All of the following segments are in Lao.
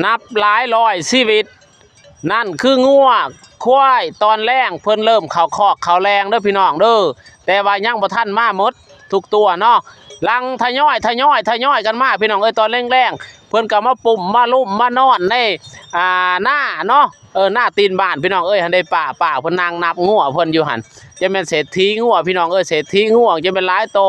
ນັບຫຼາຍຮ້ອຍຊີວິດ ນັ້ນຄືງົວຄວາຍຕອນແລງ ເພິ່ນເລີ່ມເຂົ້າຄອກເຂົ້າແລງເດີພີ່ນ້ອງເດີ ແຕ່ວ່າຍັງບໍ່ທັນມາໝົດທຸກຕົວເນາະ ຫຼັງທະຍອຍ ທະຍອຍ ທະຍອຍກັນມາພີ່ນ້ອງເອີຍ ຕອນແລງໆ ເພິ່ນກໍມາປຸ້ມມາລຸ້ມມານອນໃນ ອ່າ ນາເນາະ ເອີ ນາຕີນບ້ານພີ່ນ້ອງເອີຍ ຫັ້ນເດ້ ປ້າ ປ້າເພິ່ນນັ່ງນັບງົວເພິ່ນຢູ່ຫັ້ນ ຈະແມ່ນເສດຖີງົວພີ່ນ້ອງເອີຍ ເສດຖີງົວຈະແມ່ນຫຼາຍໂຕ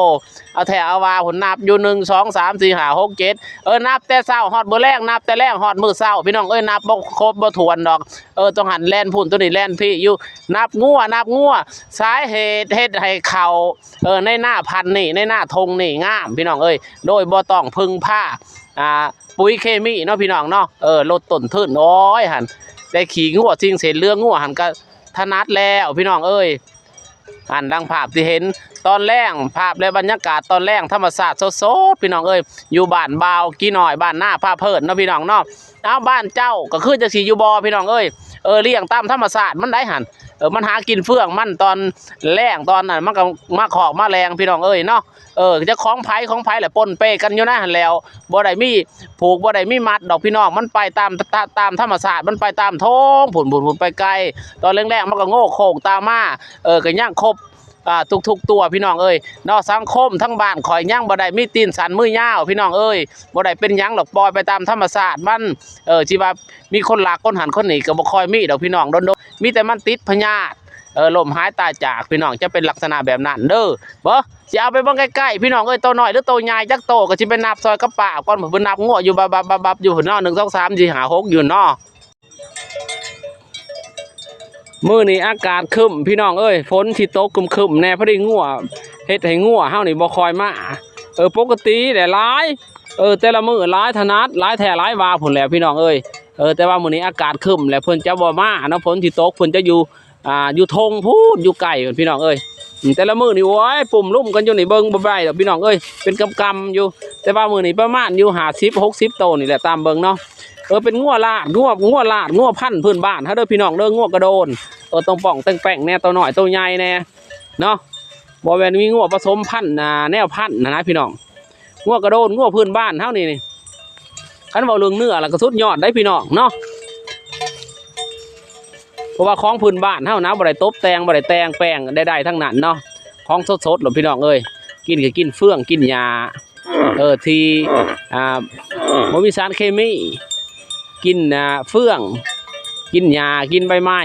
ເອົາແທ້ເອົາວ່າພຸ້ນ ນັບຢູ່ ໜຶ່ງ ສອງ ສາມ ສີ່ ຫ້າ ຫົກ ເຈັດ ເອີ ນັບແຕ່ເຊົ້າຮອດມື້ແລງ ນັບແຕ່ແລງຮອດມື້ເຊົ້າ ພີ່ນ້ອງເອີຍ ນັບບໍ່ຄົບບໍ່ຖ້ວນດອກ ເອີ ຕ້ອງຫັ້ນແລ່ນພຸ້ນ ໂຕນີ້ແລ່ນພີ້ຢູ່ ນັບງົວ ນັບງົວ ສາເຫດເຮັດໃຫ້ເຂົ້າ ເອີ ໃນນາພັນນີ້ ໃນນາທົ່ງນີ້ງາມ ພີ່ນ້ອງເອີຍ ໂດຍບໍ່ຕ້ອງເພິ່ງພາ ອ່າ ປຸ໋ຍເຄມີເນາະ ພີ່ນ້ອງເນາະ ເອີ ລົດຕົ້ນທຶນ ໂອ້ຍ ຫັ້ນ ແຕ່ຂີ້ງົວ ສິ່ງເສດເຫຼືອງົວຫັ້ນກໍຖະໜັດແລ້ວ ພີ່ນ້ອງເອີຍ. ອັນດັ່ງພາບທີ່ເຫັນຕອນແລງ ພາບ ແລະ ບັນຍາກາດຕອນແລງ ທຳມະຊາດສົດໆ ພີ່ນ້ອງເອີຍ ຢູ່ບ້ານບ່າວກີນ້ອຍ ບ້ານນາພາເພີນເນາະ ພີ່ນ້ອງເນາະ ເອົາ ບ້ານເຈົ້າກໍຄືຈັ່ງຊີ້ຢູ່ບໍ່ ພີ່ນ້ອງເອີຍ ເອີ ລ້ຽງຕາມທຳມະຊາດມັນໄດ໋ຫັ້ນ ເອີ ມັນຫາກິນເຟືອງມັນຕອນແລງ ຕອນນັ້ນມັນກໍມາຄອກມາແລງ ພີ່ນ້ອງເອີຍເນາະ ເອີ ຈັກຂອງໃຜຂອງໃຜແຫຼະ ປົນເປກັນຢູ່ໃນຫັ້ນແຫຼ້ວ ບໍ່ໄດ້ມີຜູກ ບໍ່ໄດ້ມີມັດດອກ ພີ່ນ້ອງ ມັນໄປຕາມ ຕາ ຕາມທຳມະຊາດ ມັນໄປຕາມທົ່ງ ພຸ້ນໆ ໄປໄກ ຕອນແລງໆ ມັນກໍໂງ່ໂຄ້ງຕາມມາ ເອີ ກໍຍັງຄົບ ອ່າ ທຸກໆຕົວ ພີ່ນ້ອງເອີຍເນາະ ສັງຄົມທາງບ້ານຂ້ອຍຍັງບໍ່ໄດ້ມີຕີນສັ້ນມືຍາວ ພີ່ນ້ອງເອີຍ ບໍ່ໄດ້ເປັນຫຍັງດອກ ປ່ອຍໄປຕາມທຳມະຊາດມັນ ເອີ ຊິວ່າມີຄົນລັກຄົນຫັ້ນຄົນນີ້ກໍບໍ່ຄ່ອຍມີດອກ ພີ່ນ້ອງ ດົນໆ ມີແຕ່ມັນຕິດພະຍາດ ເອີ ລົ້ມຫາຍຕາຍຈາກ ພີ່ນ້ອງ ຈະເປັນລັກສະນະແບບນັ້ນເດີ ບໍ່ ຊິເອົາໄປເບິ່ງໃກ້ໆ ພີ່ນ້ອງເອີຍ ໂຕນ້ອຍຫຼືໂຕໃຫຍ່ຈັກໂຕ ກໍຊິໄປນັບຊ່ອຍກັບປ້າກ່ອນ ເພິ່ນນັບງົວຢູ່ບັບໆໆໆ ຢູ່ພຸ້ນເນາະ ໜຶ່ງ ສອງ ສາມ ສີ່ ຫ້າ ຫົກ ຢູ່ເນາະ. ມື້ນີ້ອາກາດຄຶ້ມ ພີ່ນ້ອງເອີຍ ຝົນຊິຕົກຄຶ້ມໆແດ່ ພໍດີງົວ ເຮັດໃຫ້ງົວເຮົານີ້ບໍ່ຄ່ອຍມາ ເອີ ປົກກະຕິແຫຼະຫຼາຍ ເອີ ແຕ່ລະມື້ຫຼາຍທະໜັດ ຫຼາຍແທ້ຫຼາຍວ່າພຸ້ນແຫຼະ ພີ່ນ້ອງເອີຍ ເອີ ແຕ່ວ່າມື້ນີ້ອາກາດຄຶ້ມແຫຼະ ເພິ່ນຈະບໍ່ມາເນາະ ຝົນຊິຕົກ ເພິ່ນຈະຢູ່ ອ່າ ຢູ່ທົ່ງພຸ້ນ ຢູ່ໃກ້ພຸ້ນ ພີ່ນ້ອງເອີຍ ອືມ ແຕ່ລະມື້ນີ້ ໂອ້ຍ ປຸ້ມລຸ້ມກັນຢູ່ນີ້ ເບິ່ງບໍ່ໄດ້ດອກ ພີ່ນ້ອງເອີຍ ເປັນກຳໆຢູ່ ແຕ່ວ່າມື້ນີ້ປະມານຢູ່ຫ້າສິບ ຫົກສິບໂຕນີ້ແຫຼະ ຕາມເບິ່ງເນາະ ເອີ ເປັນງົວລາດ ງົວ ງົວລາດ ງົວພັນພື້ນບ້ານເຮົາເດີ ພີ່ນ້ອງເດີ ງົວກະໂດນ ເອີ ຕ້ອງປ້ອງແຕ່ງແປ້ງແດ່ ໂຕນ້ອຍໂຕໃຫຍ່ແດ່ເນາະ ບໍ່ແມ່ນມີງົວປະສົມພັນ ອ່າ ແນວພັນຫັ້ນນະ ພີ່ນ້ອງ ງົວກະໂດນ ງົວພື້ນບ້ານເຮົານີ້ ຄັນເວົ້າເລື່ອງເນື້ອແລ້ວກໍສຸດຍອດໄດ໋ ພີ່ນ້ອງເນາະ ເພາະວ່າຂອງພື້ນບ້ານເຮົານະ ບໍ່ໄດ້ຕົບແຕ່ງ ບໍ່ໄດ້ແຕ່ງແປງໃດໆທັງນັ້ນເນາະ ຂອງສົດໆໂລດ ພີ່ນ້ອງເອີຍ ກິນກໍກິນເຟືອງ ກິນຫຍ້າ ເອີ ທີ່ ອ່າ ບໍ່ມີສານເຄມີ ກິນ ອ່າ ເຟືອງ ກິນຫຍ້າ ກິນໃບໄມ້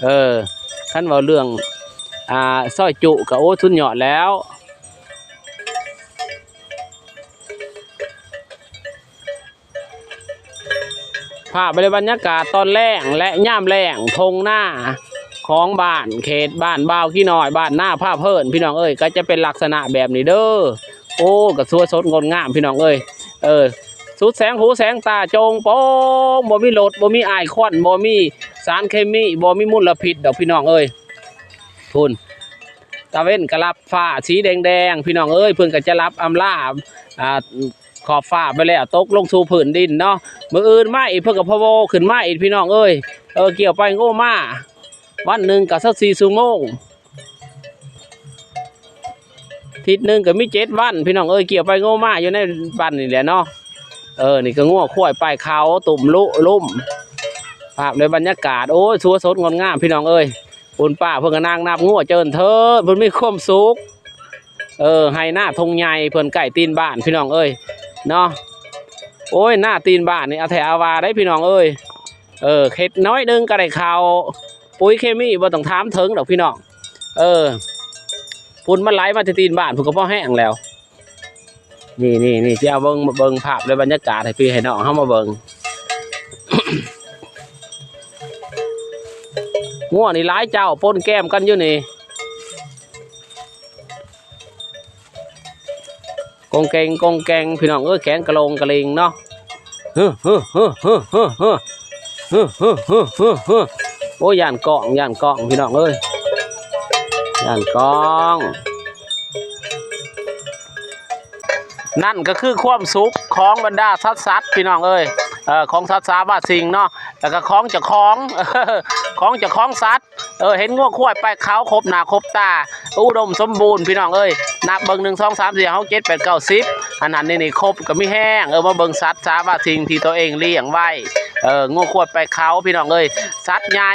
ເອີ ຄັນເວົ້າເລື່ອງ ອ່າ ຊອຍຈຸກໍ ໂອ້ ສຸດຍອດແລ້ວ. ພາບ ແລະ ບັນຍາກາດຕອນແລງ ແລະ ຍາມແລ້ງ ທົ່ງນາຂອງບ້ານ ເຂດບ້ານບ່າວກີນ້ອຍ ບ້ານນາພາເພີນ ພີ່ນ້ອງເອີຍ ກໍຈະເປັນລັກສະນະແບບນີ້ເດີ ໂອ້ ກໍສວຍສົດງົດງາມ ພີ່ນ້ອງເອີຍ ເອີ ສຸດແສງຫູແສງຕາ ໂຈ່ງໂປ່ງ ບໍ່ມີລົດ ບໍ່ມີອາຍຄວັນ ບໍ່ມີສານເຄມີ ບໍ່ມີມົນລະພິດດອກ ພີ່ນ້ອງເອີຍ ພຸ້ນ ຕາເວັນກໍລັບຟ້າສີແດງໆ ພີ່ນ້ອງເອີຍ ເພິ່ນກໍຈະລັບອຳລາ ອ່າ ຂອບຟ້າໄປແລ້ວ ຕົກລົງສູ່ພື້ນດິນເນາະ ມື້ອື່ນມາອີກ ເພິ່ນກໍພະໂວຂຶ້ນມາອີກ ພີ່ນ້ອງເອີຍ ເອີ ກ່ຽວໄປງມມາ ວັນໜຶ່ງກໍຊາວສີ່ຊົ່ວໂມງ ທິດໜຶ່ງກໍມີເຈັດວັນ ພີ່ນ້ອງເອີຍ ກ່ຽວໄປງມມາຢູ່ໃນບ້ານນີ້ແຫຼະເນາະ ເອີ ນີ້ກໍງົວຄວາຍປາຍເຂົາ ຕຸ້ມລຸ ລຸ່ມ ພາບໃນບັນຍາກາດ ໂອ້ຍ ສວຍສົດງົດງາມ ພີ່ນ້ອງເອີຍ ຄຸນປ້າເພິ່ນກໍນັ່ງນັບງົວເຈີນເທີດ ເພິ່ນມີຄວາມສຸກ ເອີ ໄຮ່ນາທົ່ງໃຫຍ່ ເພິ່ນໃກ້ຕີນບ້ານ ພີ່ນ້ອງເອີຍ ເນາະ ໂອ້ຍ ນາຕີນບ້ານນີ້ ເອົາແທ້ເອົາວ່າໄດ໋ ພີ່ນ້ອງເອີຍ ເອີ ເຮັດໜ້ອຍໜຶ່ງກໍໄດ້ເຂົ້າ ປຸ໋ຍເຄມີບໍ່ຕ້ອງຖາມເຖິງດອກ ພີ່ນ້ອງ ເອີ ຝຸ່ນມັນໄຫຼມາແຕ່ຕີນບ້ານພຸ້ນກໍພໍແຮງແລ້ວ ນີ້ໆໆ ຊິເອົາເບິ່ງ ເບິ່ງພາບ ແລະ ບັນຍາກາດໃຫ້ພີ່ໃຫ້ນ້ອງເຮົາມາເບິ່ງ ງົວນີ້ຫຼາຍເຈົ້າປົນແກມກັນຢູ່ນີ້ ກົງເກັງ ກົງແກງ ພີ່ນ້ອງເອີຍ ແຂນກະໂລງກະເລັງເນາະ ໂອ້ຍ ຢ້ານກ້ອງ ຢ້ານກ້ອງ ພີ່ນ້ອງເອີຍ ຢ້ານກ້ອງ ນັ້ນກໍຄືຄວາມສຸກຂອງບັນດາສັດໆ ພີ່ນ້ອງເອີຍ ເອີ ຂອງສັດສາວາສິ່ງເນາະ ແລ້ວກໍຂອງເຈົ້າຂອງ ຂອງເຈົ້າຂອງສັດ ເອີ ເຫັນງົວຄວາຍໄປເຂົາຄົບໜ້າຄົບຕາ ອຸດົມສົມບູນ ພີ່ນ້ອງເອີຍ. ນັບເບິ່ງ ໜຶ່ງ ສອງ ສາມ ສີ່ ຫ້າ ຫົກ ເຈັດ ແປດ ເກົ້າ ສິບ ອັນນັ້ນນີ້ ນີ້ຄົບກໍມີແຮງ. ເອີ ມາເບິ່ງສັດສາວາສິ່ງທີ່ຕົວເອງລ້ຽງໄວ້ ເອີ ງົວຄວາຍໄປເຂົາ ພີ່ນ້ອງເອີຍ. ສັດໃຫຍ່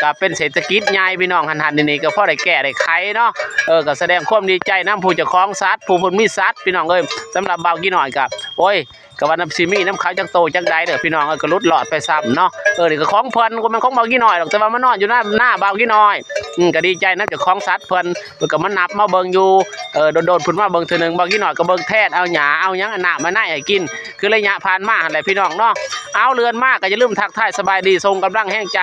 ກໍເປັນເສດຖະກິດໃຫຍ່ ພີ່ນ້ອງ ຫັ້ນໆ ນີ້ໆ ກໍພໍໄດ້ແກ້ໄດ້ໄຂເນາະ. ເອີ ກໍສະແດງຄວາມດີໃຈນຳຜູ້ເຈົ້າຂອງສັດ ຜູ້ເພິ່ນມີສັດ ພີ່ນ້ອງເອີຍ. ສຳລັບບ່າວກີນ້ອຍກໍ ໂອ້ຍ ກໍວ່ານຳ ຊິມີນຳເຂົາຈັກໂຕຈັກໃດເດີ້ ພີ່ນ້ອງເອີຍ ກໍຫຼຸດລອດໄປຊ້ຳເນາະ. ເອີ ນີ້ກໍຂອງເພິ່ນ ບໍ່ແມ່ນຂອງບ່າວກີນ້ອຍດອກ ແຕ່ວ່າມານອນຢູ່ນາ ນາບ່າວກີນ້ອຍ. ອືມ ກໍດີໃຈນຳເຈົ້າຂອງສັດເພິ່ນ ເພິ່ນກໍມານັບມາເບິ່ງຢູ່ ເອີ ດົນໆ ເພິ່ນມາເບິ່ງເທື່ອໜຶ່ງ. ບ່າວກີນ້ອຍກໍເບິ່ງແທນ ເອົາຫຍ້າ ເອົາຫຍັງ ເອົານ້ຳມາໃຫ້ກິນ ຄືໄລຍະຜ່ານມາຫັ້ນແຫຼະ ພີ່ນ້ອງເນາະ. ເອົາ ເລື່ອນມາກໍຢ່າລືມທັກທາຍສະບາຍດີ ສົ່ງກຳລັງແຮງໃຈ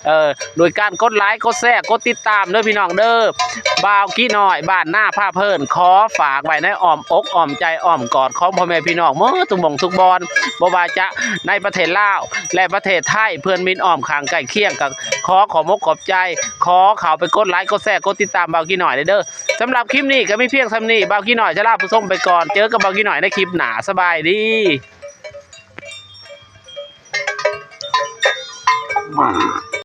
ເອີ ໂດຍການກົດໄລ ກົດແຊ ກົດຕິດຕາມເດີ້ ພີ່ນ້ອງເດີ້. ບ່າວກີນ້ອຍ ບ້ານນາພາເພີນ ຂໍຝາກໄວ້ໃນອ້ອມອົກອ້ອມໃຈ ອ້ອມກອດຂອງພໍ່ແມ່ພີ່ນ້ອງໝົດທຸກໝ່ອງທຸກບ່ອນ ບໍ່ວ່າຈະໃນປະເທດລາວ ແລະ ປະເທດໄທ ເພື່ອນມິດອ້ອມຂ້າງໃກ້ຄຽງ ກໍຂໍຂອບອົກຂອບໃຈ ຂໍເຂົ້າໄປກົດໄລ ກົດແຊ ກົດຕິດຕາມບ່າວກີນ້ອຍເດີ້. ສຳລັບຄລິບນີ້ກໍມີພຽງສ່ຳນີ້ ບ່າວກີນ້ອຍຈະລາຜູ້ຊົມໄປກ່ອນ ເຈີກັບບ່າວກີນ້ອຍໃນຄລິບໜ້າ ສະບາຍດີ.